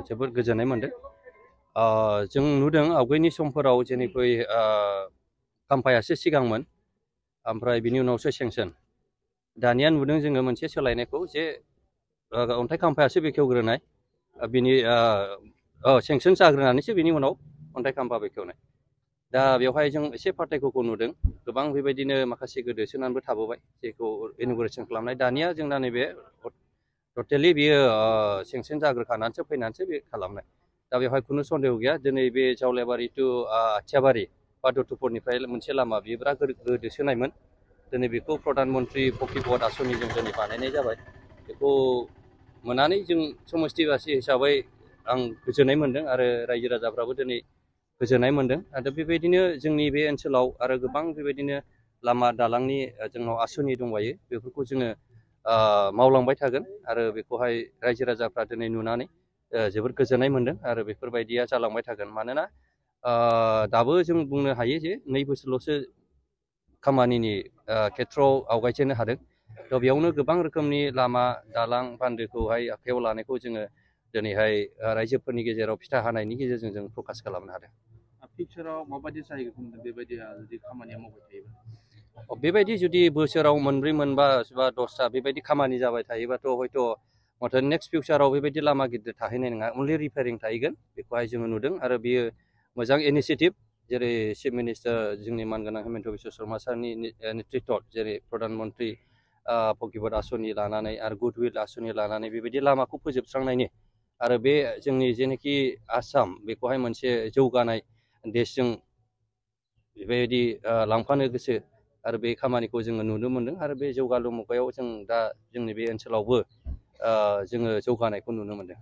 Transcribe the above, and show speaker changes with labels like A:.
A: जोबोद गोजोननाय मोनदों। जों नुदों आवगायनि समफोराव जेनिख्रुइ खाम्फायासो सिगांमोन ओमफ्राय बिनि उनावसो सेंसन। दानिया नुदों जोङो मोनसे सोलायनायखौ जे अन्थाइ खाम्फायासो बेखेवग्रोनाय, बिनि सेंसन जाग्रोनानैसो बिनि उनाव अन्थाइ खाम्फा बेखेवनाय। दा बेवहाय जों एसे पार्थक्यखौ नुदों। गोबां बेबायदिनो माखासे गोदोसोनानैबो थाबोबाय जेखौ इन'ग्रेसन खालामनाय। दानिया जोंना नैबे टटेलि बियो सेंसन जाग्रोखानानैसो फैनानैसो बे खालामनाय। दा बेवहाय खुनु सन्देह गैया। दिनै बे जावलियाबारि टु आथियाबारि बा दतुपुरनिफ्राय मोनसे लामा बेयो बिराद गोदोसोनायमोन। दिनै बेखौ प्रधान मन्त्रि पकिपथ आसनिजों दिनै बानायनाय जाबाय। बेखौ मोननानै जों समस्थिबासि हिसाबै आं गोजोननाय मोनदों आरो रायजो राजाफ्राबो दिनै गोजोननाय मोनदों। आरो बेबायदिनो जोंनि बे ओनसोलाव आरो गोबां बेबायदिनो लामा दालांनि जोंनाव आसनि दंबायो। बेफोरखौ जोङो मावलांबाय थागोन आरो बेखौहाय रायजो राजाफ्रा दिनै नुनानै जोबोद गोजोननाय मोनदों आरो बेफोरबायदिया जालांबाय थागोन। मानोना दाबो जों बुंनो हायो जे 2 बोसोरल'सो खामानिनि खेथ्रआव आवगायजेननो हादों। थ' बेयावनो गोबां रोखोमनि लामा दालां बान्दोखौहाय आखायाव लानायखौ जोङो दिनैहाय रायजोफोरनि गेजेराव फिथा हानायनि गेजेरजों जों फकास खालामनो हादों।
B: फिउचाराव माबायदि जाहैगोन बेबायदि जुदि खामानिया मावबाय थायोबा?
A: बेबायदि जुदि बोसोराव मोनब्रै मोनबा बा 10टा बेबायदि खामानि जाबाय थायोबाथ' हयथ' मथन नेक्स्ट फिउचाराव बेबायदि लामा गिदिर थाहैनाय नङा, अनलि रिपेयारिं थाहैगोन। बेखौहाय जोङो नुदों आरो बियो मोजां इनिसियेटिभ। जेरै चिफ मिनिस्टार जोंनि मानगोनां हेमेन्त बिश्व शर्मा सारनि नेतृत्व, जेरै प्रधान मन्त्रि पकिपथ आसनि लानानै आरो गुडविल आसनि लानानै बेबायदि लामाखौ फोजोबस्रांनायनि आरो बे जोंनि जेनाखि आसाम बेखौहाय मोनसे जौगानाय देशजों बेबायदि लांफानो गोसो आरो बे खामानिखौ जोङो नुनो मोनदों। आरो बे जौगालु मुगायाव जों दा जोंनि बे ओनसोलावबो जोङो जौगानायखौ नुनो मोनदों।